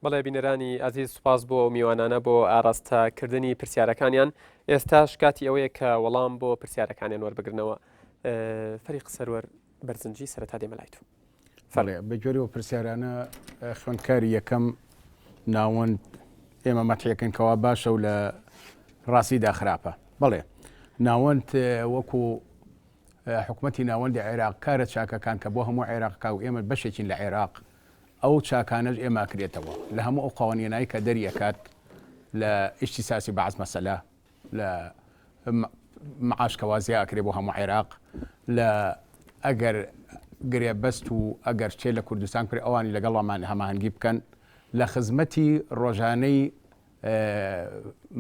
بەڵێ بینەرانی ئازیز سوپاس بۆ ئەو میوانانە بۆ ئاراستە کردنی پرسیارەکانیان ئێستاش کاتی ئەوەیە کە وەڵام بۆ پرسیارەکانیان وەربگرنەوە فەریق سەروەر بەرزنجی سەرەتا دێمە لای تۆ. فەڵێ بە گوێرەی ئەو پرسیارانە خوێندکاری یەکەم ناوەند ئێمە مەتحیەکەن کەوا باشە و لە ڕاستیدا خراپە بەڵێ ناوەند وەکو حکومەتی ناوەندی عێراق کارە چاکەکان کە بۆ هەموو عێراقکە و ئێمە بەشێکین لە عێراق ئەو چاکانەش ئێمە کرێتەوە لە هەموو ئەو قوانینای کە دەریەکات لە ئیشتیساسی بەعز مەسەلە لە معاش کە وازیا ئەکرێ بۆ هەموو عێراق لە ئەگەر گرێبەست و ئەگەر چێ لە کوردستان کرێ ئەوانی لەگەڵمان هەماهەنگی بکەن لە خزمەتی ڕۆژانەی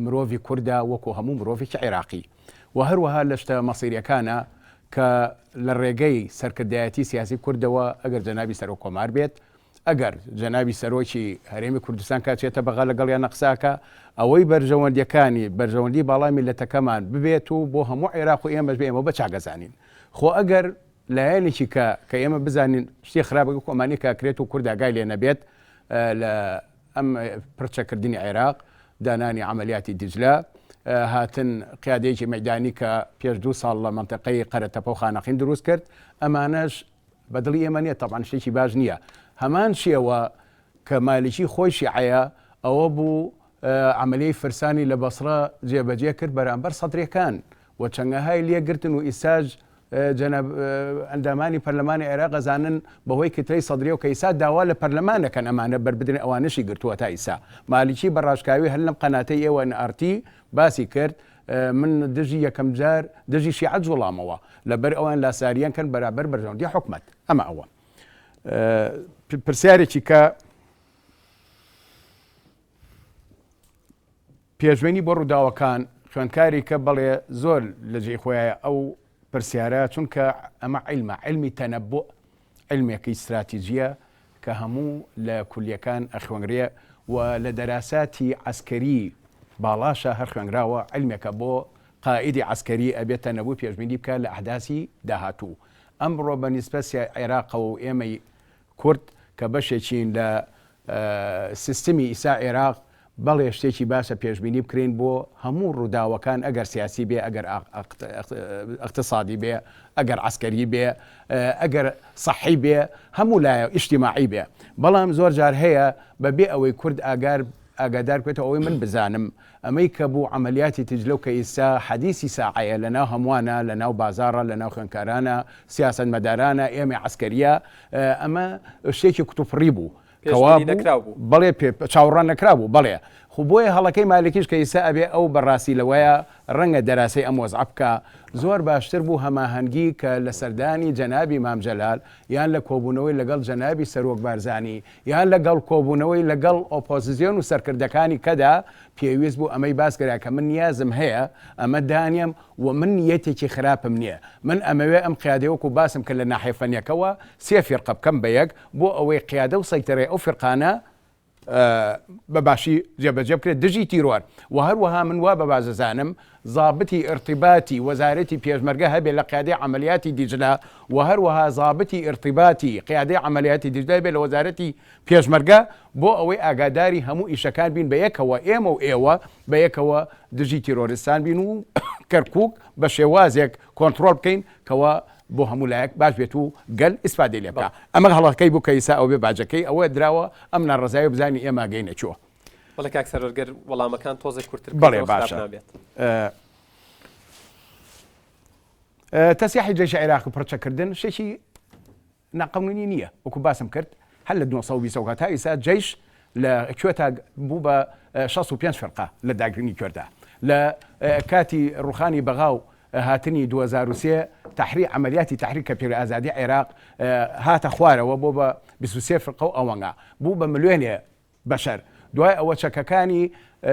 مرۆڤی کووردا وەکو هەموو مرۆڤێکی عێراقی و هەروەها لە شتە مەسیریەکانە کە لە ڕێگەی سەرکردایەتی سیاسی کوردەوە ئەگەر جەنابی سەرۆک کۆمار بێت ئەگەر جەنابی سەرۆکی هەرێمی کوردستان کە ئەچێتە بەغا لەگەڵیانە قسە ئەکا، ئەوەی بەرژەوەندیەکانی، بەرژەوەندی باڵای میللەتەکەمان ببێت و بۆ هەموو عێراق و ئێمەش بێ ئێمە بە چاک ئەزانین. خۆ ئەگەر لایەنێکی کە کە ئێمە بزانین شتی خراپە وەکو ئەمانەی کە ئەکرێت و کورد ئاگای لێ نەبێت لە ئەم پرچەکردنی عێراق، دانانی عەمەلیاتی دیجلە، هاتن قیادەیەکی مەیدانی کە پێش دوو ساڵ لە مەنتیقەی قەرەتەپە و خانەقین دروست کرد، ئەمانەش بە دڵی ئێمە نیە تەبعەن شتێکی باش نیە هەمان شێوە کە مالکی خۆی شیعەیە ئەوە بوو عەمەلیەی فرسانی لە بەسڕە جێبەجێ کرد بەرامبەر سەدرەکان و چەنگەهای لێ گرتن و ئیساج جەناب ئەندامانی پەرلەمانی عێراق ئەزانن بەهۆی کترەی سەدریەوە کە ئیسا داوا لە پەرلەمان ئەکەن ئەمانە بەربدرێن ئەوانەشی گرتووە تا ئیسا مالکی بە ڕاشکاوی هەر لەم قەناتەی ئێوە ئێن ئاڕ تی باسی کرد من دژی یەکەم جار دژی شیعە جوڵامەوە لەبەر ئەوان لاساریان کەن بەرابەر بەرژەوەندی حکومەت ئەمە ئەوە پرسیارێکی کە پێشبینی بۆ ڕووداوەکان خوێندکاری کە بەڵێ زۆر لە جێی خۆیان ئەو پرسیارە چونکە ئەمە عیلمە عیلمی تەنەبوء عیلمێکی ستراتیجیە کە هەموو لە کولیەکان ئەخوێنرێ و لە دەراساتی عەسکەری باڵاشا هەر خوێنراوە عیلمێکە بۆ قائیدی عەسکەری ئەبێ تەنەبوء پێشبینی بکا لە ئەحداسی داهاتوو ئەمڕۆ بە نیسبەت عێراقەوە و ئێمەی کورد کە بەشێکین لە سیستمی ئیسا عێراق بەڵێ شتێکی باشە پێشبینی بکرێین بۆ هەموو ڕووداوەکان ئەگەر سیاسی بێ ئەگەر ئەقتسادی بێ ئەگەر عەسکەری بێ ئەگەر سەحی بێ هەموو لایە ئیجتیماعی بێ بەڵام زۆر جار هەیە بە بێ ئەوەی کورد ئاگار ئاگادار بکرێتەوە ئەوەی من بزانم ئەمەی کە بوو عەمەلیاتی تجلە و کە ئیستا حەدیسی ساعەیە لە ناو هەمووانە لە ناو بازاڕە لە ناو خوێندکارانە سیاسەتمەدارانە ئێمەی عەسکەریە ئەمە شتێکی کوتوپڕی بوو پێشبینی نەکراو بوو. بەڵێ پێ چاوەڕوان نەکراو بوو بەڵێ خو بۆیە هەڵەکەی مالکیش کە ئیستا ئەبێ ئەو بەڕاستی لەوەیە ڕەنگە دەراسەی ئەم وەزعە بکا زۆر باشتر بوو هەماهەنگی کە لە سەردانی جەنابی مام جەلال یان لە کۆبوونەوەی لەگەڵ جەنابی سەرۆک بارزانی یان لەگەڵ کۆبوونەوەی لەگەڵ ئۆپۆززیۆن و سەرکردەکانی کەدا پێویست بوو ئەمەی باس کرا کە من نیازم هەیە ئەمە دانێم و من نیەتێکی خراپم نیە من ئەمەوێ ئەم قیادەی وەکو باسم کرد لە ناحیە فەنیەکەوە سێ فیرقە بکەم بە یەک بۆ ئەوەی قیادە و سەیتەرەی ئەو فیرقانە بە باشی جێبەجێ بکرێت دژی تیرۆر و هەروەها من وا بە باش دەزانم زابتی ئیرتیباتی وەزارەتی پێشمەرگە هەبێ لە قیادەی عەمەلیاتی دیجلە و هەروەها زابتی ئیرتیباتی قیادەی عەمەلیاتی دیجلە هەبێ لە وەزارەتی پێشمەرگە بۆ ئەوەی ئاگاداری هەموو ئیشەکان بین بە یەکەوە ئێمە و ئێوە بە یەکەوە دژی تیرۆرستان بین و کەرکوک بە شێوازێک کۆنتڕۆڵ بکەین کەوا بۆ هەموو لایەک باش بێت و گەل ئیسفادەی لێ بکا ئەمە هەڵەکەی بوو کە ئیسا ئەو بێ باجەکەی ئەوە دراوە ئەم ناڕەزایە بزانین ئێمە ئەگەینە کوێ. بەڵێ کاک سەروەر گەر وەڵامەکان تۆزێک کورتتر بەڵێ بکەیتەوە خراپ باشە نابێت. تەسیحی جەیشی عێراق و پڕچەکردن شتێکی ناقانونی نییە وەکو باسم کرد هەر لە 920 ەوە تا ئیستا جەیش لە کوێتا بوو بە 65 فرقە لە داگرینی کوێردا لە کاتی ڕوخانی بەغا و هاتنی 2003 تحری عملیاتی تحریر کە پێر ئازادی عێراق هاتە خوارەوە بۆ بە 23 فرقە و ئەوەنگا بوو بە ملیۆنێ بەشەر. دوای ئەوە چەکەکانی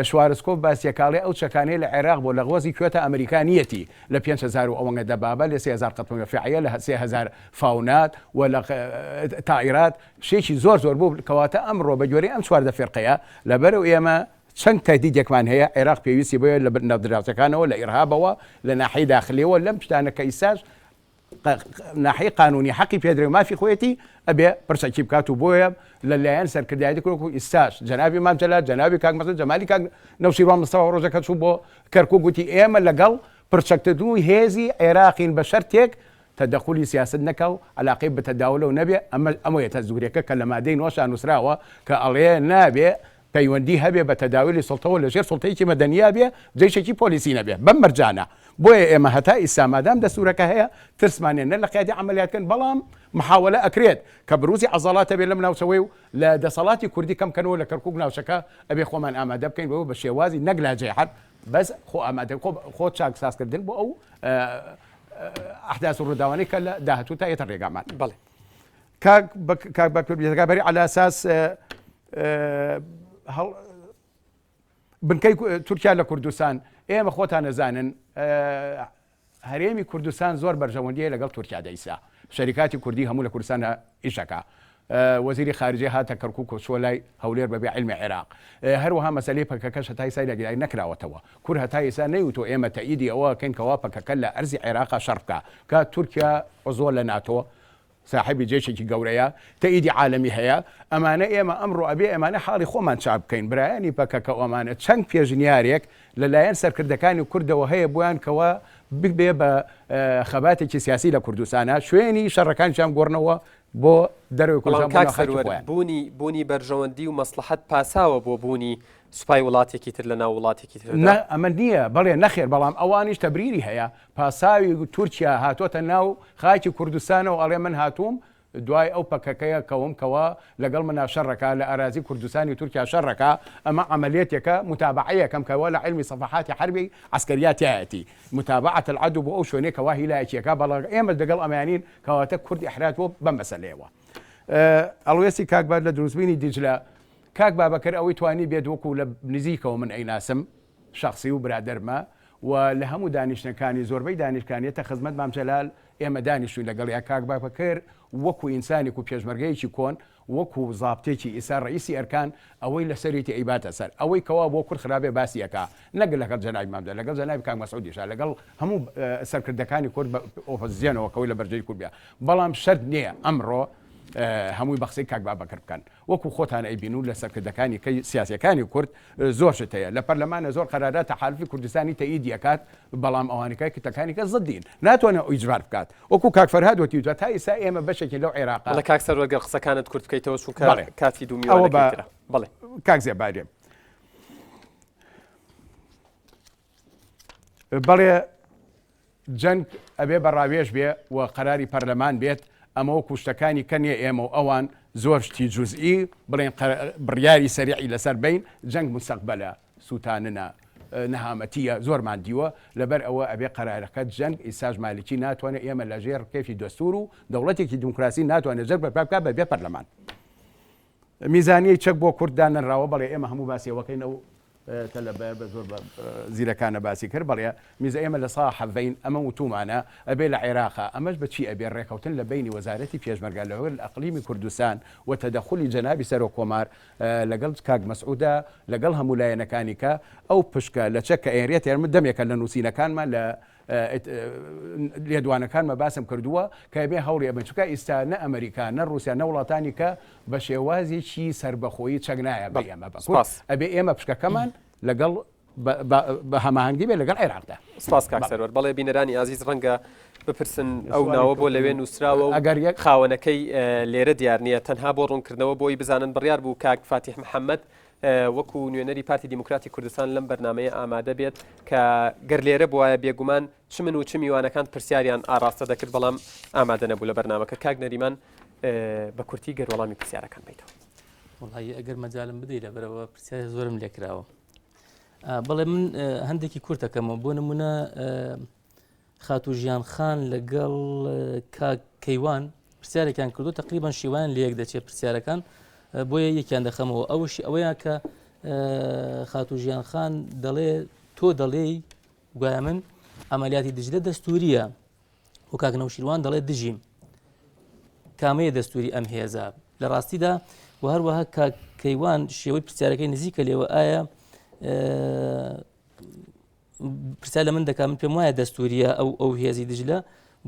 شوارزکۆف باسیەکاڵێ ئەو چەکانەی لە عێراق بۆ لەغوەزی کوێتە ئەمریکا نیەتی لە 5000 و ئەوەنگە دەبابە لە 3000 قەتمە مەفعیە لە 3000 فاونات و لە تائیرات شتێکی زۆر زۆر بوو کەواتە ئەمڕۆ بە گوێرەی ئەم 14 فیرقەیە لەبەرو ئێمە چەند تەهدیدێکمان هەیە عێراق پێویستی بۆیە لە ناودراوسێکانەوە لە ئیرهابەوە لە ناحیەی داخلیەوە لەم شتانە کە ئیستاش. ناحەی قانونی حەقی پێدرێ و مافی خۆیەتی ئەبێ پرسەکی بکات و بۆیە لە لایەن سەرکردایەتی کورد و ئیستاش جەنابی مام جەلال جەنابی کاک مەسعود جەمالی کاک نەوشیروان مستەفا ڕۆژەکە چوو بۆ کەرکوک گوتی ئێمە لەگەڵ پرچەکردنی هێزی عێراقین بە شەرتێک تەدەخولی سیاسەت نەکا و عەلاقەی بە تەداولەوە نەبێ ئەمە ئەمەیە تەزوورەکە کە لە مادەی نۆشا نووسراوە کە ئەڵێ نابێ پەیوەندی هەبێ بە تەداولی سوڵتەوە لە ژێر سوڵتەیەکی مەدەنیا بێ جەیشێکی پۆلیسی نەبێ بەم مەرجانە بۆیە ئێمە هەتا ئیستا مادام دەستورەکە هەیە ترسمان نیە نە لە قیادی عەمەلیات کەن بەڵام محاوەلە ئەکرێت کە بروزی عەزەڵات هەبێ لەم ناوچەوەی و لە دەسەڵاتی کوردی کەم کەنەوە لە کەرکوک ناوچەکە ئەبێ خۆمان ئامادە بکەین بەوە بە شێوازی نەک لاجەی حەرب بەس خۆ ئامادە خۆ خۆ چاک سازکردن بۆ ئەو ئەحداس و ڕووداوانەی کە لە داهاتوو تا یەتە ڕێگامان. بەڵێ. کاک کاک بەکر بێتەکە بەری عەلا ئەساس هەڵ بنکەی تورکیا لە کوردستان ئێمە خۆتان نەزانن هەرێمی کوردستان زۆر بەرژەوەندیە لەگەڵ تورکیا دەیسا شەریکاتی کوردی هەموو لە کوردستان ئیشەکە وەزیری خارجیە هاتە کەرکوک و چووە لای هەولێر بەبێ عیلمی عێراق. هەروەها مەسەلەی پەکەکەش هەتا ئیستا یەکلایی نەکراوەتەوە. کورد هەتا ئیستا نەیوتووە ئێمە تەئیدی ئەوە ئەکەین کەوا پەکەکە لە ئەرزی عێراقا شەڕ بکا. کە تورکیا عزوە لە ناتۆ، ساحێبی جەیشێکی گەورەیە، تەئیدی عالەمی هەیە. ئەمانە ئێمە ئەمڕۆ ئەبێ ئەمانە حاڵی خۆمان چاک بکەین. برایانی پەکەکە و ئەمانە چەند پێشنیارێک لە لایەن سەرکردەکانی کوردەوە هەیە بۆیان کەوا ببێ بە خەباتێکی سیاسی لە کوردستانا، شوێنی شەڕەکانیشیان بگۆڕنەوە بۆ دەرەوەی بەڵام کوردستان بۆ کاک ناو خاکی سەروەر خۆیان. بوونی بوونی بەرژەوەندی و مەسڵەحەت پاساوە بۆ بوونی سوپای وڵاتێکی تر لە ناو وڵاتێکی نا تردا؟ ئەمە نییە، بەڵێ نەخێر، بەڵام ئەوانیش تەبریری هەیە، پاساوی تورکیا هاتۆتە ناو خاکی کوردستانەوە ئەڵێ من هاتووم دوای ئەو پەکەکەیە کەوم کەوا لەگەڵ منا شەڕەکا لە ئەرازی کوردستانی تورکیا شەڕەکا ئەمە عەمەلیەتێکە متابەعەیەکەم کەوا لە عیلمی سەفەحاتی حەربی عەسکەریا تیایەتی متابعە العدو بۆ ئەو شوێنەی کەوا هیلاکیەکا بەڵام ئێمەش لەگەڵ ئەمانین کەواتە کورد ئیحراج بووە بەم مەسەلەیەوە. هەڵوێستی کاک بار لە دروستبوونی دیجلە، کاک بابەکر ئەوەی توانی بێت وەکو لە نزیکەوە من ئەیناسم شەخسی و برادەرمە و لە هەموو دانیشتنەکانی زۆربەی دانیشتکان یەتە خزمەت مام جەلال ئێمە دانیشتوین لەگەڵیا کاک بابەکر وەکو ئینسانێک و پێشمەرگەیەکی کۆن وەکو زابتێکی ئیسا ڕەئیسی ئەرکان ئەوەی لەسەریتی ئەیباتە سەر ئەوەی کەوا بۆ کورد خراپێ باسی ئەکا نەک لەگەڵ جەنابی مام جەلال لەگەڵ جەنابی کاک مەسعودیشا لەگەڵ هەموو سەرکردەکانی کورد بە ئۆپۆزسیۆنەوە کەوەی لە بەرژەی کورد بێ بەڵام شەرت نییە ئەمڕۆ هەمووی بە قسەی کاک بابەکر بکەن وەکو خۆتان ئەیبین و لە سەرکردەکانی کەی سیاسیەکانی کورد زۆر شت هەیە لە پەرلەمانە زۆر قەرارات تەحالفی کوردستانی تەئیدی ئەکات بەڵام ئەوانیکای کتەکانی کە زدین ناتوانێت ئیجبار بکات وەکو کاک فەرهاد وتی جا تا ئیستا ئێمە بەشێکین لەو عێراقە. بەڵێ کاک سەروەر گەر قسەکانت کورت بکەیتەوە چونکە بەڵێ کاتی دوو ئەوە بە میوانەکەی ترە. بەڵێ. کاک زێباری. بەڵێ جەنگ ئەبێ بە ڕاوێژ بێ و قەراری پەرلەمان بێت، ئەمە وەکو شتەکانی کە نیە ئێمە و ئەوان زۆر شتی جوزئی بڵێن بڕیاری سەریعی لەسەر بەین، جەنگ موستەقبەلە، سوتاننە، نەهامەتیە، زۆرمان دیوە، لەبەر ئەوە ئەبێ قەرارەکە جەنگ، ئیستاش مالکی ناتوانێ، ئێمە لە ژێر ڕکێفی دەستور و دەوڵەتێکی دیموکراسی ناتوانێ جەنگ بەرپا بکات بە بێ پەرلەمان. میزانیەی چەک بۆ کورد دانەنراوە، بەڵێ ئێمە هەموو باسی ئەوەکەین ئەو تەلەبە بە زۆر بە زیرەکانە باسی کرد بەڵێ میزە ئێمە لە سا حەڤین ئەمە وتومانە ئەبێ لە عێراقا ئەمەش بە چی ئەبێ ڕێکەوتن لە بەینی وەزارەتی پێشمەرگە لەگەڵ ئەقلیمی کوردستان و تەدەخولی جەنابی سەرۆک کۆمار لەگەڵ کاک مەسعودا لەگەڵ هەموو لایەنەکانی کە ئەو پشکە لە چەک کە ئێرێت ئێرمە دەمێکە لە نووسینەکانمان لە لێدوانەکانمە باسم کردووە کە ئەبێ هەوڵی ئەبن چونکە ئیستا نە ئەمریکا نە ڕوسیا نە وڵاتانی کە بە شێوازێکی سەربەخۆیی چەک نایە بە ئێمە بە کورد ئەبێ ئێمە پشکەکەمان لەگەڵ بە هەماهەنگی بێ لەگەڵ عێراقدا. سپاس کاک سەروەر. بەڵێ بینەرانی ئازیز ڕەنگە بپرسن ئەو ناوە بۆ لەوێ نووسراوە و ئەگەر یەک خاوەنەکەی لێرە دیار نییە تەنها بۆ ڕوونکردنەوە بۆی بزانن بڕیار بوو کاک فاتیح محەممەد وەکو نوێنەری پارتی دیموکراتی کوردستان لەم بەرنامەیە ئامادە بێت کە گەر لێرە بوایە بێگومان چ من و چ میوانەکان پرسیاریان ئاڕاستە دەکرد بەڵام ئامادە نەبوو لە بەرنامەکە. کاک نەریمان بە کورتی گەر وەڵامی پرسیارەکان بیتەوە. وەڵی ئەگەر مەجالم بدەی لەبەرەوە پرسیار زۆرم لێکراوە بەڵێ من هەندێکی کورتەکەمەوە بۆ نمونە خاتوو ژیان خان لەگەڵ کاک کەیوان پرسیارێکیان کردو تقریبان شیوان لە یەک دەچێت پرسیارەکان بۆیە یەکیان دەخەمەوە ئەوشی ئەوەیە کە خاتوو ژیان خان دەڵێ تۆ دەڵێی گوایە من ئەمەلیاتی دجلە دەستوریە و کاک نەوشیروان دەڵێ دژیم کامەیە دەستوری ئەم هێزە لە ڕاستیدا و هەروەها کاک کەیوان شێوەی پرسیارەکەی نزیکە لێوە ئایا پرسیار لە من دەکات من پێم وایە دەستوریە ئەو ئەو هێزی دجلە.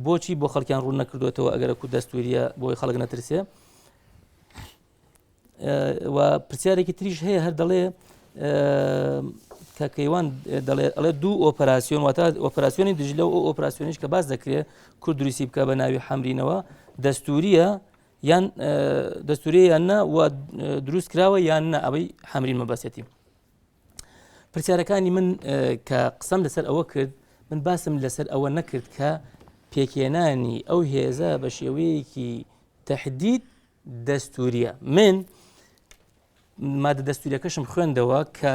بۆچی بۆ خەڵکیان ڕوون نەکردوێتەوە ئەگەرەکو دەستوریە بۆی خەڵک نەترسێ و پرسیارێکی تریش هەیە هەر دەڵێ کە کەیوان دەڵێ ئەڵێ دوو ئۆپەراسیۆن واتە ئۆپەراسیۆنی دژلە و ئۆپراسیۆنیش کە باس دەکرێت کورد دروستی بکە بە ناوی حەمرینەوە دەستوریە یان دەستوریە یان نا و دروست کراوە یان نا ئەوەی حەمرین مەبەسێتی پرسیارەکانی من کە قسەم لەسەر ئەوە کرد من باسم لەسەر ئەوە نەکرد کە پێکێنانی ئەو هێزە بە شێوەیەکی تهدید دەستوریە من مادە دەستوریەکەشم خوێندەوە کە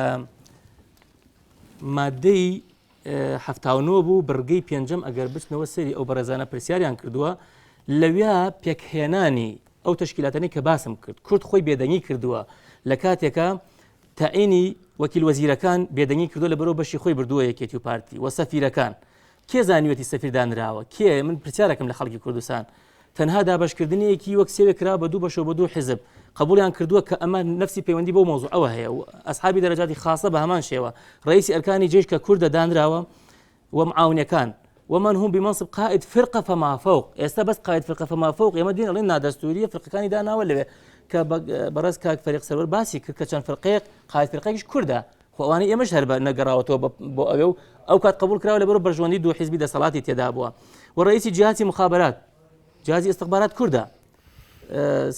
مادەی هەفتاونۆ بوو بڕگەی پێنجەم ئەگەر بچنەوە سەری ئەو بەڕێزانە پرسیاریان کردووە لەویا پێکهێنانی ئەو تەشکیلاتانی کە باسم کرد کورد خۆی بێدەنگی کردووە لە کاتێکە تەعینی وەکیل وەزیرەکان بێدەنگی کردو لە بەرەو بەشی خۆی بردووە یەکێتی و پارتی و سەفیرەکان کێ زانیوەتی سەفیر دانراوە کێ من پرسیارەکەم لە خەڵکی کوردستان تەنها دابەشکردنێکی وەک سێوێک کرا بە دوو بەشەوە بە دوو حزب قبولیان کردووە کە ئەمە نفسی پەیوەندی بۆ مۆزوعەوە هەیە و ئەسحابی دەرەجاتی خاصە بە هەمان شێوە ڕئیسی ئەرکانی جێش کە کوردە دانراوە و معاونەکان ومن هم بمنصب قائد فرقة فما فوق ئێستا بەس قائد فرقة فما فوق ئێمە دین ئەڵێن نادەستوریە فرقەکانی داناوە لەوێ کە بەڕێز کاک فەریق سەروەر باسی کرد کە چەند فرقەیەک قائد فرقەیەکیش کوردە خۆ ئەوانەی ئێمەش هەر بە نەگەڕاوەتەوە بۆ ئەوێ و ئەو کات قبول کراوە لەبەرو بەرژەوەندی دوو حیزبی دەسەڵاتی تێدا بووە و ڕئیسی جیهازی مخابرات جیهازی استخبارات کوردە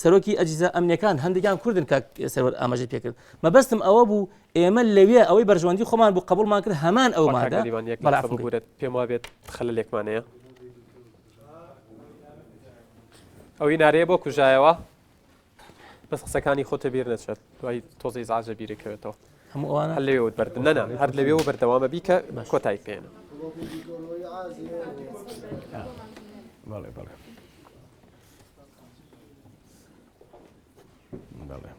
سەرۆکی ئەجیزە ئەمنیەکان هەندێکیان کوردن کاک سەروەر ئاماژەی پێکرد مەبەستم ئەوە بوو ئێمە لەوێ ئەوەی بەرژەوەندی خۆمان بوو قبولمان کرد هەمان ئەو مادە بەڵام پێم وابێت خەلەلێکمان هەیە ئەوی نارەیە بۆ کوژایەوە بەس قسەکانی خۆتە بیر نەچێت دوای تۆزە ئیزعاجە بیرێ کەوێتەوە هەموو ئەوانە هەر لەوێوە بەرد نەنا هەر لەوێوە بەردەوامە بی کە کۆتایی پێێنە بەڵێ بەڵێ بەڵێ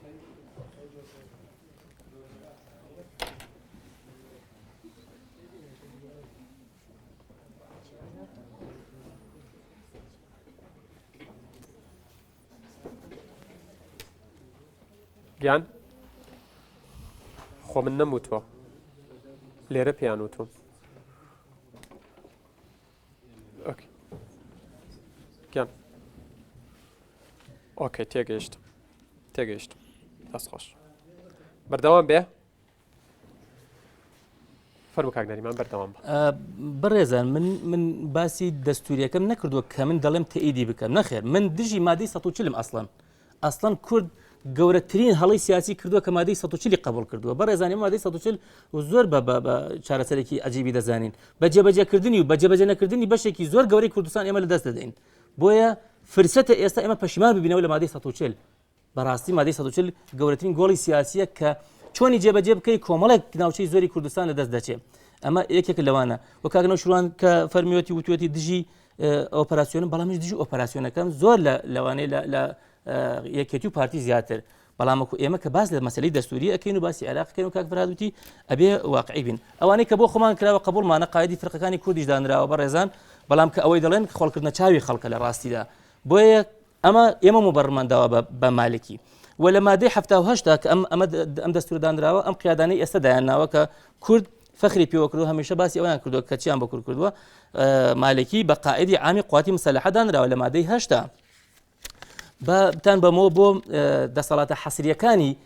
گیان خۆ من نەموتوە لێرە پێیان وتوم گیان ئۆکەی تێگەیشتم تێگەیشتم دەست خۆش بەردەوام بێ فەرموو کاک نەریمان بەردەوام بە. بەڕێزان من من باسی دەستوریەکەم نەکردووە کە من دەڵێم تەئیدی بکەم نەخێر من دژی مادەی 140 ئەسڵەن ئەسڵەن کورد گەورەترین هەڵی سیاسی کردووە کە مادەی 140 قبول کردووە بەڕێزانی مادەی 140 و زۆر بە بە چارەسەرێکی عجیبی دەزانین بە جێبەجێکردنی و بە جێبەجێ نەکردنی بەشێکی زۆر گەورەی کوردستان ئێمە لەدەست دەدەین بۆیە فرسەتە ئێستا ئێمە پەشیمان ببینەوە لە مادەی 140 بەڕاستی مادەی 140 گەورەترین گۆڵی سیاسیە کە چۆنی جێبەجێ بکەی کۆمەڵێک ناوچەی زۆری کوردستان لەدەست دەچێت ئەمە یەکێک لەوانە و کاک نەوشیروان کە فەرمیوەتی وتوێتی دژی ئۆپەراسیۆنم بەڵام منیش دژی ئۆپەراسیۆنەکەم زۆر لە لەوانەیە لە یەکێتی و پارتی زیاتر بەڵام وەکو ئێمە کە باس لە مەسلەی دەستوری ئەکەین و باسی عێراق کەین و کاک فەرهاد وتی ئەبێ واقعی بین ئەوانەی کە بۆ خۆمان کراوە قبوڵمانە قایدی فرقەکانی کوردیش دانراوە بەڕێزان بەڵام کە ئەوەی دەڵێن خۆڵکردنە چاوی خەڵکە لە ڕاستیدا بۆیە ئەمە ئێمە موبەڕمان داوە بە بە مالکی و لە مادەی 78 کە ئەم ئەمە ئەم دەستورە دانراوە ئەم قیادانەی ئێستا دایان ناوە کە کورد فەخری پێوە کردو هەمیشە باسی ئەویان کردووە کە چیان بە کورد کردووە مالکی بە قائدی عامی قواتی مسەلحە دانراوە لە مادەی هەشتا بتان بەمەوە بۆ دەسەڵاتە حەسریەکانی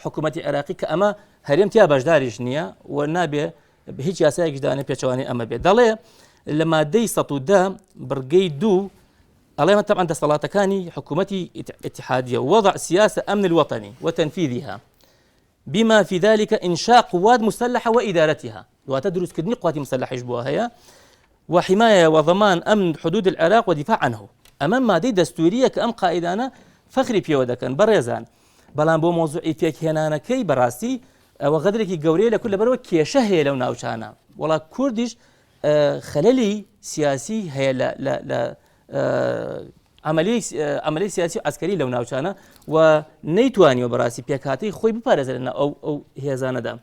حکوومەتتی عێراقی کە ئەمە هەرێم تیا بەشداریش نییە و نابێ هیچ یاسایەکیش دانێ پێچەوانەی ئەمە بێت دەڵێ لە مادەی 110 بڕگەی دوو ئەڵێمە طبعا دەسەڵاتەکانی حکوومەتی اتحادیە وضع سیاسە ئەمن الوطني وتنفيذها بما في ذلك إنشاء قوات مسلحة وإدارتها واتە دروستکردنی قواتی مسلحیش بووە هەیە وحماية وضمان أمن حدود العراق ودفاع عنه ئەمە مادەی دەستوریە کە ئەم قائیدانە فەخری پێوە دەکەن بەڕێزان بەڵام بۆ مۆزوعی پێکهێنانەکەی بەڕاستی ئەوە غەدرێکی گەورەیە لە کورد لەبەرەوە کێشە هەیە لەو ناوچانە وڵا کوردیش خەلەلی سیاسی هەیە لە عملی سیاسی و عسکەری لەو ناوچانە و نەیتوانیوە بەڕاستی پێکهاتەی خۆی بپارێزێت لە ئەو ئەو هێزانەدا.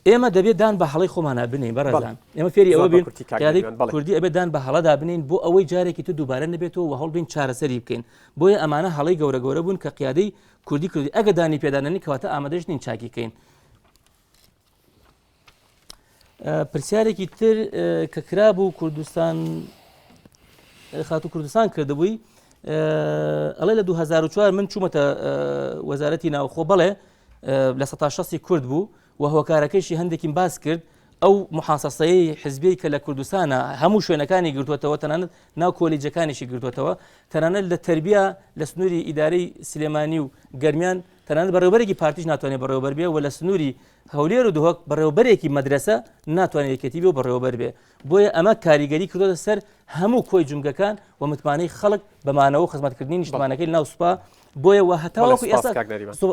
ئێمە دەبێت دان بە هەڵی خۆمانە بنین بەڕێزان ئێمە فێری ئەوە بین کوردی ئەبێت دان بە هەڵەدا بنین بۆ ئەوەی جارێکی تر دووبارە نەبێتەوە و هەڵبین چارەسەری بکەین بۆیە ئەمانە هەڵی گەورە گەورە بوون کە قیادەی کوردی کوردی ئەگە دانی پێدانەنی کەواتە ئامادەش نین چاکی کەین. پرسیارێکی تر کە کرابوو کوردستان خاتو کوردستان کردبووی ئەڵێ لە 2004 من چوومەتە وەزارەتی ناوخۆ بەڵێ لە 16 کورد بوو و هۆکارەکەیشی هەندێکیم باس کرد ئەو محاسەسەی حزبی کە لە کوردستانە هەموو شوێنەکانی گرتووەتەوە تەنانەت ناو کۆلیجەکانیشی گرتووەتەوە تەنانەت لە تربیە لە سنووری ئیدارەی سلێمانی و گەرمیان تەنانەت بەڕێوبەرێکی پارتیش ناتوانێت بەڕێوبەر بێ و لە سنووری هەولێر و دهۆک بەڕێوبەرێکی مەدرەسە ناتوانێت یەکێتی بێ و بەڕێوەبەر بێ بۆیە ئەمە کاریگەری کردۆتە سەر هەموو کۆی جومگەکان و متمانەی خەڵک بە مانەوە و خزمەتکردنی نیشتمانەکەی ناو سوپا بۆیە و هەتاوەکو ئێستا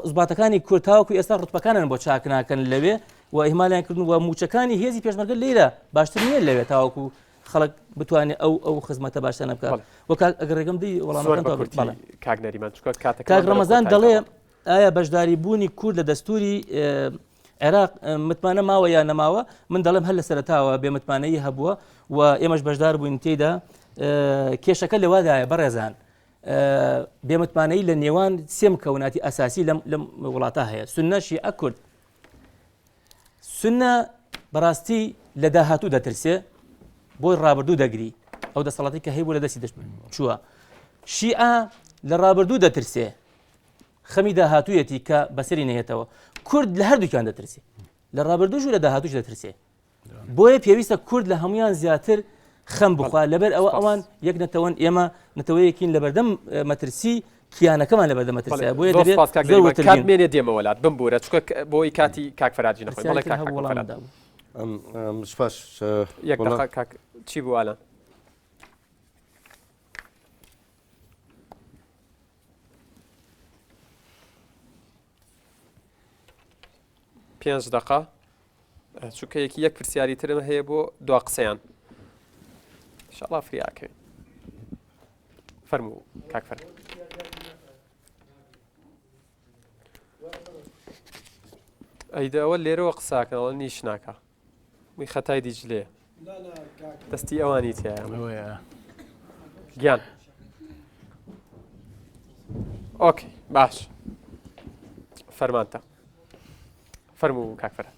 زباتەکانی کورد تاوەکو ئێستا ڕوتبەکانیان بۆ چاک ناکەن لەوێ و ئیهمالیان کردن و موچەکانی هێزی پێشمەرگە لێرە باشتر نییە لەوێ تاوەکو خەڵک بتوانێت ئەو ئەو خزمەتە باشتانە بکات و کاک ئەگەر ڕێگەم دی وەڵامەکان کاک نەریمان چونکە کاتەکە کاک ڕەمەزان دەڵێ ئایا بەشداری بوونی کورد لە دەستوری عێراق متمانە ماوە یا نەماوە من دەڵێم هەر لە سەرتاوە بێ متمانەیی هەبووە و ئێمەش بەشدار بووین تێیدا کێشەکە لەوادایە بەڕێزان بێمتمانەیی لە نێوان سێ مکەوناتی ئەساسی لەم لەم وڵاتە هەیە سنە شیعە کورد سنە بەڕاستی لە داهاتوو دەترسێ بۆی ڕابردوو دەگری ئەو دەسەڵاتی کە هەیبوو لە دەستی چووە شیعە لە ڕابردوو دەترسێ خەمی داهاتوویەتی کە بەسەری نەیەتەوە کورد لە هەردووکیان دەترسێ لە ڕابردووش و لە داهاتوش دەترسێ بۆیە پێویستە کورد لە هەمویان زیاتر خەم بخوا لەبەر ئەوە ئەوان یەک نەتەوەن ئێمە نەتەوەیەکین لەبەردەم مەترسی کیانەکەمان لەبەردەم مەترسیە بۆیە دەبێت زۆر مێنێ دێمەوە لات بمبورە چونکە بۆی کاتی کاک فەراجی نەخۆی بەڵێ کاک فەراد سپاس یەک دەقە کاک چی بوو ئالان پێنج دقە چونکە یەکی یەک پرسیاری ترم هەیە بۆ دوا قسەیان شڵا فریاکەوین فەرموو کاک فەرموو ئەیدە ئەوە لێرەوە قساکەەوە نیش ناکە وی خەتای دیجلەیە دەستی ئەوانی تایە گیان ئۆکەی باش فەرمانتە فەرموو کاک فەرهاد.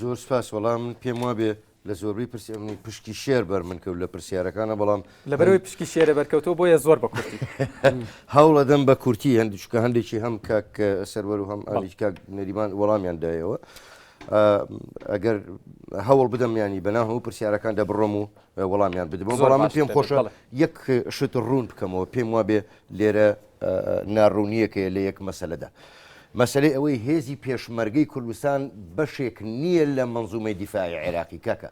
زۆر سپاس وەڵام من پێم وابێ لە زۆربەی پرسی ئەمنی پشکی شێر بەر من کەوت لە پرسیارەکانە بەڵام لەبەرەوەی پشکی شێرە بەرکەوتەوە بۆیە زۆر بە کورتی هەوڵەدەم بە کورتی هەندی چکە هەندێکی هەم کاک سەروەر و هەم ئالیش کاک نەریمان وەڵامیان دایەوە ئەگەر هەوڵ بدەم ینی بەناو هەموو پرسیارەکان دەبڕۆم و وەڵامیان بدەمەوە بەڵام من پێم خۆشە یەک شت ڕوون بکەمەوە پێم وابێ لێرە ناڕوونییەک هەیە لە یەک مەسەلەدا. مەسەلەی ئەوەی هێزی پێشمەرگەی کوردستان بەشێک نییە لە مەنزومەی دیفاعی عێراقی کاکە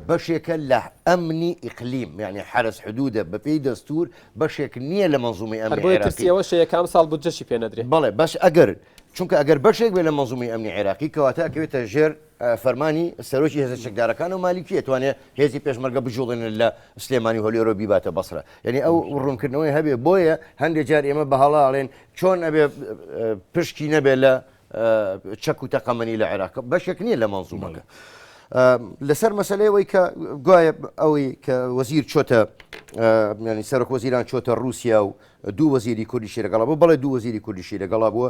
بەشێکە لە ئەمنی ئیقلیم یعنی حەرەس حدودە بەپێی دەستور بەشێک نییە لە مەنزومەی هەر ئەمنی بۆیە عێراقی. ترسی ئەوەش هەیە کە ئەمساڵ بودجەشی پێ نەدرێ. بەڵێ بەس ئەگەر چونکە ئەگەر بەشێک بێ لە مەنزومەی ئەمنی عێراقی کەواتە ئەکەوێتە ژێر فەرمانی سەرۆکی هێزە چەکدارەکان و مالیکی ئەتوانێ هێزی پێشمەرگە بجوڵێنێت لە سلێمانی و هەولێرەوە بیباتە بەسرە یعنی ئەو ڕوونکردنەوەی هەبێ بۆیە هەندێک جار ئێمە بە هەڵا ئەڵێن چۆن ئەبێ پشکی نەبێ لە چەک و تەقەمەنی لە عێراق بەشێک نییە لە مەنزومەکە لەسەر مەسلەی ئەوەی کە گوایە ئەوەی کە وەزیر چۆتە ینی سەرۆک وەزیران چۆتە رووسیا و دوو وەزیری کوردیشی لەگەڵا بوو، بەڵێ دوو وەزیری کوردیشی لەگەڵا بووە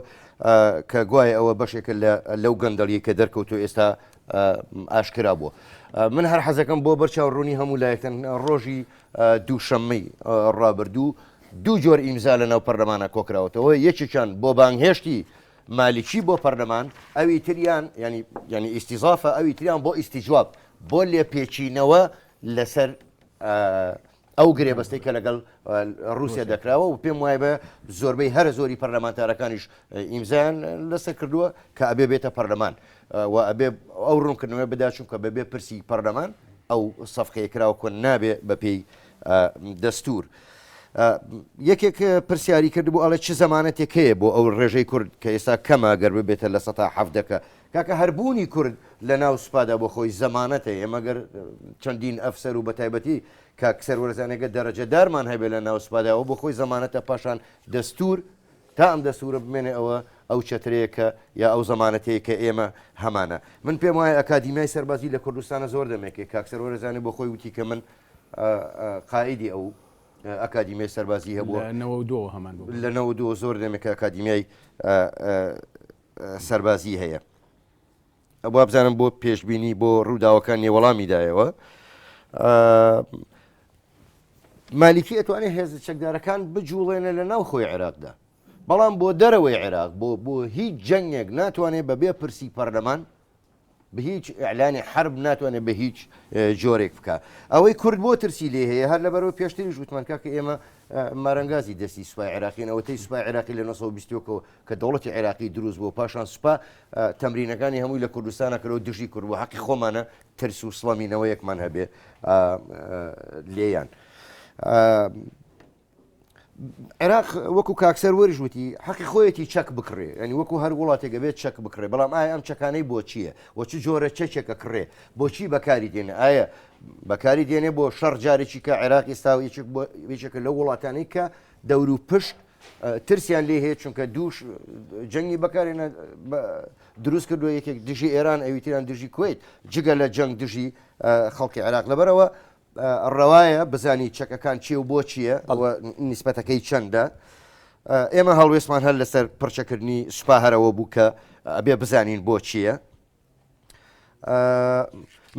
کە گوایە ئەوە بەشێکە لە لەو گەندەڵیەی کە دەرکەوتو ئێستا ئاشکرا بووە. من هەر حەزەکەم بۆ بەرچاو ڕوونی هەموو لایەکتان ڕۆژی دووشەممەی ڕابردوو دوو جۆر ئیمزا لە ناو پەرلەمانە کۆکراوەتەوە یەکێکیان بۆ بانگهێشتی مالکی بۆ پەرلەمان ئەوی تریان ینی ینی ئیستیزافە ئەوی تریان بۆ ئیستیجواب بۆ لێپێچینەوە لەسەر ئەو گرێبەستەی کە لەگەڵ ڕووسیا دەکراوە و پێم وایە بە زۆربەی هەرە زۆری پەرلەمانتارەکانیش ئیمزایان لەسەر کردووە کە ئەبێ بێتە پەرلەمان و ئەبێ ئەو ڕوونکردنەوە بدا چونکە بەبێ پرسی پەرلەمان ئەو سەفقەیە کراوە کۆن نابێ بەپێی دەستور. یەکێک پرسیاری کردبوو ئەڵێ چ زەمانەتێک هەیە بۆ ئەو ڕێژەی کورد کە ئێستا کەمە گەر ببێتە لە سەتا حەفدەکە کاکە هەربوونی کورد لە ناو سوپادا بۆ خۆی زەمانەتە ئێمە گەر چەندین ئەفسەر و بەتایبەتی کاک سەروەرزانێ گەر دەرەجەدارمان هەبێ لە ناو سوپادا ئەوە بۆ خۆی زەمانەتە پاشان دەستور تا ئەم دەستورە بمێنێ ئەوە ئەو چەترەیە کە یا ئەو زەمانەتەیە کە ئێمە هەمانە من پێم وایە ئەکادیمیای سەربازی لە کوردستانە زۆر دەمێکێ کاک سەروەرزانێ بۆ خۆی وتی کە من قائیدی ئەو ئەکادیمیای سەربازی هەبووە لە 92 هەمان بوو لە 92 زۆر دەمێکە ئەکادیمیای سەربازی هەیە. وابزانم بۆ پێشبینی بۆ ڕووداوەکان نیە وەڵامی دایەوە. مالیکی ئەتوانێت هێزە چەکدارەکان بجوڵێنە لە ناو خۆی عێراقدا بەڵام بۆ دەرەوەی عێراق بۆ بۆ هیچ جەنگێک ناتوانێت بەبێ پرسی پەرلەمان بە هیچ ئیعلانی حەرب ناتوانێت بە هیچ جۆرێک بکا. ئەوەی کورد بۆ ترسی لێ هەیە هەر لەبەرەوە پێشتریش وتمان کاکە ئێمە مارەنگازی دەستی سوپای عێراقین ئەوەتەی سوپای عێراقی لە 1920 کە دەوڵەتی عێراقی دروست بوو پاشان سوپا تەمرینەکانی هەمووی لە کوردستانە کردەوە دژی کورد بوو حەقی خۆمانە ترس و سڵەمینەوەیەکمان هەبێ لێیان. عێراق وەکو کاک سەروەریش وتی حەقی خۆیەتی چەک بکڕێ یعنی وەکو هەر وڵاتێک ئەبێت چەک بکڕێ بەڵام ئایا ئەم چەکانەی بۆ چییە و چ جۆرە چەکێکە کڕێ بۆچی بەکاری دێنێ ئایا بەکاری دێنێ بۆ شەڕ جارێکی کە عێراق ئێستا و یەکێک بۆ یەکێکە لەو وڵاتانەی کە دەور و پشت ترسیان لێ هەیە چونکە دووش جەنگی بەکارێنە دروست کردووە یەکێک دژی ئێران ئەویتریان دژی کویت جگە لە جەنگ دژی خەڵکی عێراق لەبەرەوە ڕەوایە بزانی چەکەکان چیە و بۆ چییە و نیسبەتەکەی چەندە. ئێمە هەڵوێستمان هەر لەسەر پڕچەکردنی سوپا هەرەوە بوو کە ئەبێ بزانین بۆ چییە.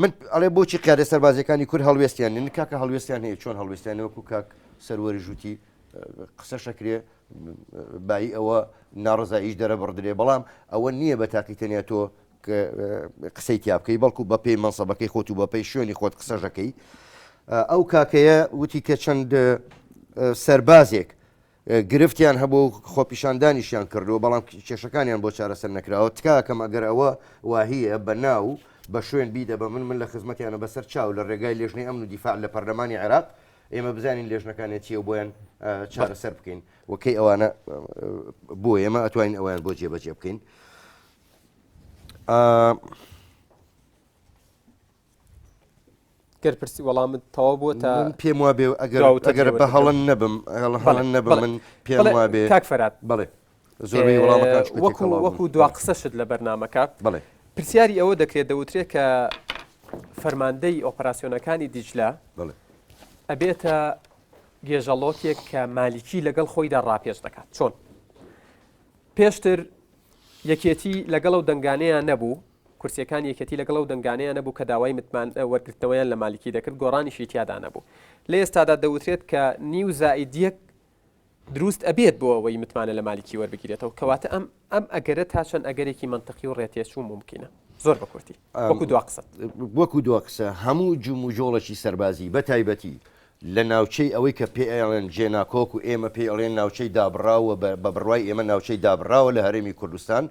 من ئەڵێ بۆچی قیادە سەربازیەکانی کورد هەڵوێستیان نین کاکە هەڵوێستیان هەیە چۆن هەڵوێستیان وەکو کاک سەروەری ژووتی قسە شەکرێ بایی ئەوە ناڕزاییش دەرەبڕدرێ بەڵام ئەوە نییە بە تاقی تەنیا تۆ قسەی تیا بکەی بەڵکو بە پێی مەنسەبەکەی خۆت و بە پێی شوێنی خۆت قسەش دەکەی ئەو کاکەیە وتی کە چەند سەربازێک گرفتیان هەبوو و خۆپیشاندانیشیان کردووە بەڵام کێشەکانیان بۆ چارەسەر نەکراوە تکاکەم ئەگەر ئەوە واهیە بە ناو بە شوێن بیدە بە من من لە خزمەتیانە بەسەر چاو لە ڕێگای لێژنەی ئەمن و دیفاع لە پەرلەمانی عێراق ئێمە بزانین لێژنەکانیان چییە و بۆیان چارەسەر بکەین و کەی ئەوانە بۆ ئێمە ئەتوانین ئەویان بۆ جێبەجێ بکەین. گەر پرسی وەڵامت تەواو بووە تا پێم وا بێ ئەگەر ئەگەر بە هەڵەن نەبم هەڵەن نەبم من پێم وا بێ کاک فەرات بەڵێ زۆربەی وەڵامەکان وەکو وەکو دوا قسەشت لە بەرنمەکە بەڵێ پرسیاری ئەوە دەکرێت دەوترێت کە فەرماندەی ئۆپەراسیۆنەکانی دیجلە ئەبێتە گێژەڵۆکێک کە مالیکی لەگەڵ خۆیدا ڕاپێچ دەکات چۆن پێشتر یەکێتی لەگەڵ ئەو دەنگانەیا نەبوو، کورسیەکانی یەکێتی لەگەڵ ئەو دەنگانەیا نەبوو کە داوای متمان وەرگرتنەوەیان لە مالیکی دەکرد، گۆڕانیشی تیادا نەبوو. لە ئێستادا دەوترێت کە نیو زائید یەک دروست ئەبێت بۆ ئەوەی متمانە لە مالیکی وەربگیرێتەوە، کەواتە ئەم ئەم ئەگەرە تا چەند ئەگەرێکی مەنتقی و ڕێتێچوو مومکینە؟ زۆر بە کورتی وەکو دوا قسەت. وەکو دوا قسە هەموو جموجۆڵێکی سەربازی بە تایبەتی لە ناوچەی ئەوەی کە پێی ئەڵێن جێناکۆک و ئێمە پێی ئەڵێن ناوچەی دابڕاو و بە بڕوای ئێمە ناوچەی دابڕاوە لە هەرێمی کوردستان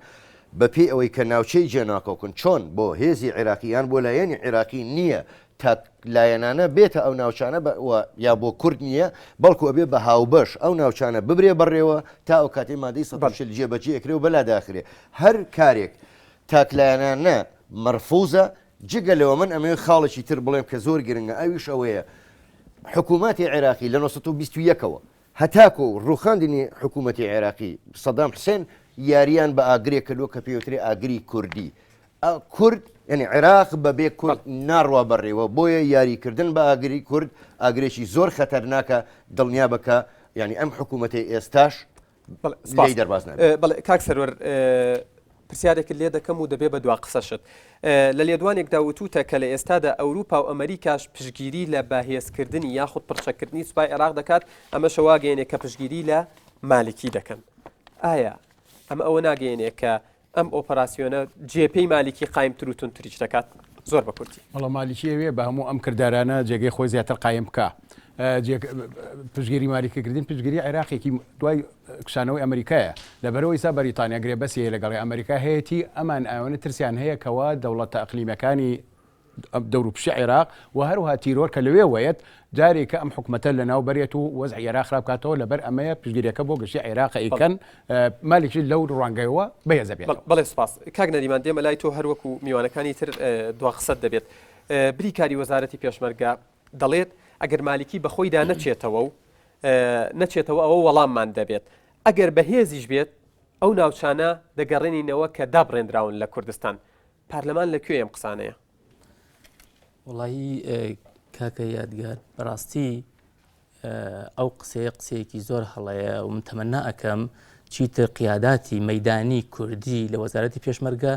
بە پێی ئەوەی کە ناوچەی جێناکۆکن چۆن بۆ هێزی عێراقی یان بۆ لایەنی عێراقی نییە تاک لایەنانە بێتە ئەو ناوچانە بە و یا بۆ کورد نییە بەڵکو ئەبێ بە هاوبەش ئەو ناوچانە ببرێ بەڕێوە تا ئەو کاتەی مادەی 140 جێبەجێ ئەکرێ و بەلا داخرێ هەر کارێک تاکلایەنانە مەرفوزە جگە لەوە من ئەمەوێت خاڵێکی تر بڵێم کە زۆر گرنگە ئەویش ئەوەیە حکوومەتی عێراقی لە 1920 ەوە هەتاکو ڕوخاندنی حکوومەتی عێراقی سەدام حسێن یاریان بە ئاگرێک کردووە کە پێوترێ ئاگری کوردی کورد یعنی عێراق بەبێ کورد ناڕوا بەڕێوە بۆیە یاریکردن بە ئاگری کورد ئاگرێکی زۆر خەتەرناکە دڵنیا بکە یعنی ئەم حکوومەتی ئێستاش لێی دەرباز نابێت. بەڵێ کاک سەروەر پرسیارێکت لێ دەکەم و دەبێ بە دوا قسەشت. لە لێدوانێکدا وتوتە کە لە ئێستادا ئەوروپا و ئەمریکاش پشتگیری لە بەهێزکردنی یاخود پڕچەککردنی سوپای عێراق دەکات، ئەمەشە واگەیەنێ کە پشتگیری لە مالکی دەکەن. ئایا ئەمە ئەوە ناگەیەنێ کە ئەم ئۆپەراسیۆنە جێ پێی مالیکی قایمتر و توندتریش دەکات؟ زۆر بە کورتی. وەڵا مالیکی ئەوێ بە هەموو ئەم کردارانە جێگەی خۆی زیاتر قایم بکا. پشتگیری مالیکی کردن پشتگیری عێراقێکی دوای کشانەوەی ئەمریکایە. لەبەرئەوەی ئیستا بەریتانیا گرێبەستی هەیە لەگەڵی ئەمریکا هەیەتی ئەمان ئەوانە ترسیان هەیە کەوا دەوڵەتە ئەقلیمیەکانی دەوروپشتی عێراق و هەروەها تیرۆر کە لەوێوەیەت جارێکە ئەم حکومەتە لەناو بەرێت و وەزعی عێراق خراپ کاتەوە لەبەر ئەمەیە پشتگیریەکە بۆ گشتی عێراق ئەیکەن مالیکی لەو ڕوانگەیەوە بەهێزە بێتەوە. بەڵێ سوپاس. کاک نەریمان دێمە لای تۆ هەر وەکو میوانەکانی تر دوا قسەت دەبێت. بریکاری وەزارەتی پێشمەرگە دەڵێت ئەگەر مالیکی بەخۆیدا نەچێتەوە و نەچێتەوە ئەوە وەڵاممان دەبێت. ئەگەر بەهێزیش بێت ئەو ناوچانە دەگەڕێنینەوە کە دابڕێندراون لە کوردستان. پارلەمان لە کوێ ئەم قسانەیە؟ وەڵایی کاکە یادگار بەڕاستی ئەو قسەیە قسەیەکی زۆر هەڵەیە و من تەمەنا ئەەکەم. چیتر قیاداتی مەیدانی کوردی لە وەزارەتی پێشمەرگە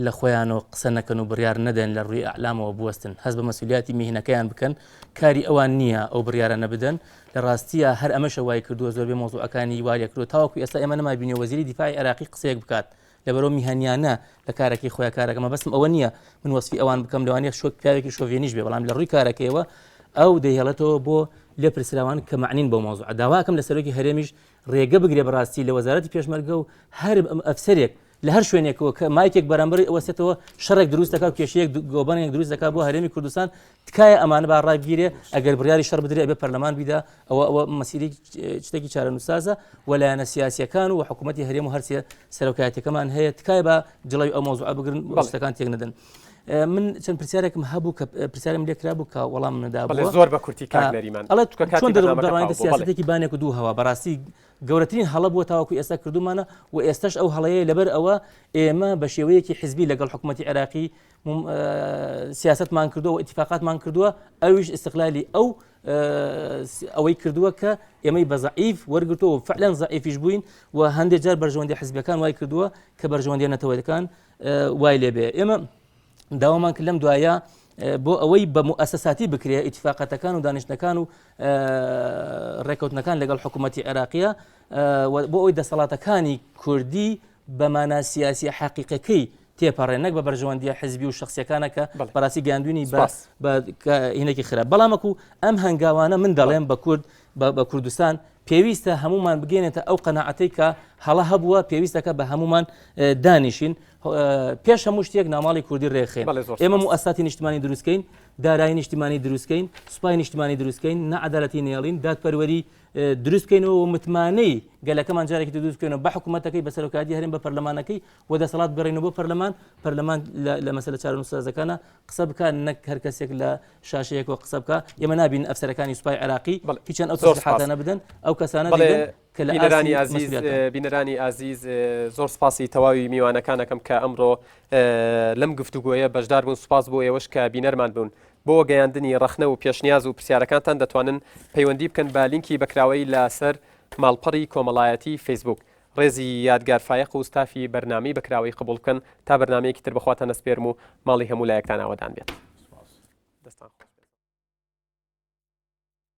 لە خۆیانەوە قسە نەکەن و بڕیار نەدەن لە ڕووی ئەعلامەوە بوەستن هەست بە مەسولیاتی میهنەکەیان بکەن کاری ئەوان نییە ئەو بڕیارانە بدەن لە ڕاستیە هەر ئەمەشە وای کردووە زۆربەی مەوزوعەکانی وا لێکردووە تاوەکو ئێستا ئێمە نەمابینیوە وەزیری دیفاعی عێراقی قسەیەک بکات لەبەرەوە میهەنیانە لە کارەکەی خۆیان کارەکە مەبەستم ئەوە نییە من وەسفی ئەوان بکەم لەوانەیە شۆک پیاوێکی شۆڤێنیش بێ بەڵام لە ڕووی کارەکەیەوە ئەو دەیهێڵێتەوە بۆ لێپرسراوان کە معنین بۆ مەوزوع داواکەم لە سەرۆکی هەرێمیش ڕێگە بگرێ بەڕاستی لە وەزارەتی پێشمەرگە و هەر ئەفسەرێک لە هەر شوێنێکەوە کە مایکێک بەرامبەری ئەوەستێتەوە شەڕێک دروست دەکات و کێشەیەک گۆبەنێک دروست دەکات بۆ هەرێمی کوردستان تکایە ئەمانە با ڕابگیرێ ئەگەر بڕیاری شەڕ بدرێ ئەبێ پەرلەمان بیدا ئەوە ئەوە مەسیری شتێکی چارەنووسسازە و لایەنە سیاسیەکان و حکوومەتی هەرێم و هەرسێ سەرۆکایەتەکەمان هەیە تکایە بە جڵەوی ئەو مەوزوعە بگرن شتەکان تێک نەدەن. من چەند پرسیارێکم هەبوو کە پرسیارم لێکرا بوو کە وەڵام نەدا زۆر بە کورتی کاک نەریمان ئەڵێ چۆن دەڕوانیتە سیاسەتێکی بانێک و دوو هەوا بەڕاستی گەورەترین هەڵە بووە تاوەکو ئێستا کردومانە و ئێستش ئەو هەڵەیە لەبەر ئەوە ئێمە بە شێوەیەکی حزبی لەگەڵ حکوومەتتی عێراقی سیاستمان کردووە و ئیتفاقاتمان کردووە ئەویش ئیستقلالی ئەو ئەوەی کردووە کە ئێمەی بە زەعیف وەرگتەوە فعلەن زەعیفیش بووین و هەندێک جار بەرژەوەندی حزبەکان وای کردووە کە بەرژەوەندی نەتەوەکان وای لێبێ ئێمە داوامان کرد لەم دوایە بۆ ئەوەی بە موئەسەساتی بکرێ ئیتفاقەتەکان و دانیشتنەکان و ڕێکەوتنەکان لەگەڵ حکوومەتتی عێراقیە بۆ ئەوی دەسەڵاتەکانی کوردی بە مانا سیاسی حەقیقەکەی تێپەڕێ نەک بە بەرژەوەندیە حزبی و شخصیەکانە کە بەڕاستی گەاندونی بە هینێکی خراپ بەڵامەکو ئەم هەنگاوانە من دەڵێم بە کورد بە کوردستان پێویستە هەمومان بگەێنێتە ئەو قەنەعەتەی کە هەڵە هەبووە پێویستەکە بە هەمومان دانیشین پێش هەموو شتێک ناماڵی کوردی ڕێکخین ئێمە موئەساتی نیشتمانی دروستکەین دارایی نیشتمانی دروستکەین سوپای نیشتمانی دروستکەین نەعەدالەتی نێڵین دادپەروەری دروست بکەینەوە و متمانەی گەلەکەمان جارێکی دروست بکەینەوە بە حکوومەتەکەی بە سەرۆکایەتی هەرێم بە پەرلەمانەکەی و دەسەڵات بگەڕێنەوە بۆ پەرلەمان پەرلەمان لە مەسەلە چارەنووسسازەکانە قسە بکات نەک هەر کەسێک لە شاشەیەکەوە قسە بکە ئێمە نابین ئەفسەرەکانی سوپای عێراقی هیچیان ئەو تەسریحاتانە بدەن ئەو کەسانە دەیدەن کە لە بینەرانی ئازیز بینەرانی ئازیز زۆر سپاسی تەواوی میوانەکانەکەم کە ئەمڕۆ لەم گفتوگۆیە بەشدار بوون سپاس بۆ ئێوەش کە بینەرمان بوون بۆ گەیاندنی ڕەخنە و پێشنیاز و پرسیارەکانتان دەتوانن پەیوەندی بکەن بە لینکی بەکراوەی لەسەر ماڵپەڕی کۆمەڵایەتی فەیسبوک ڕێزی یادگار فایەق و ستافی بەرنامەی بەکراوەی قبوڵ بکەن تا بەرنامەیەکی تر بەخواتان ئەسپێرم و ماڵی هەموو لایەکتان ئاوەدان بێت. دەستان خۆش.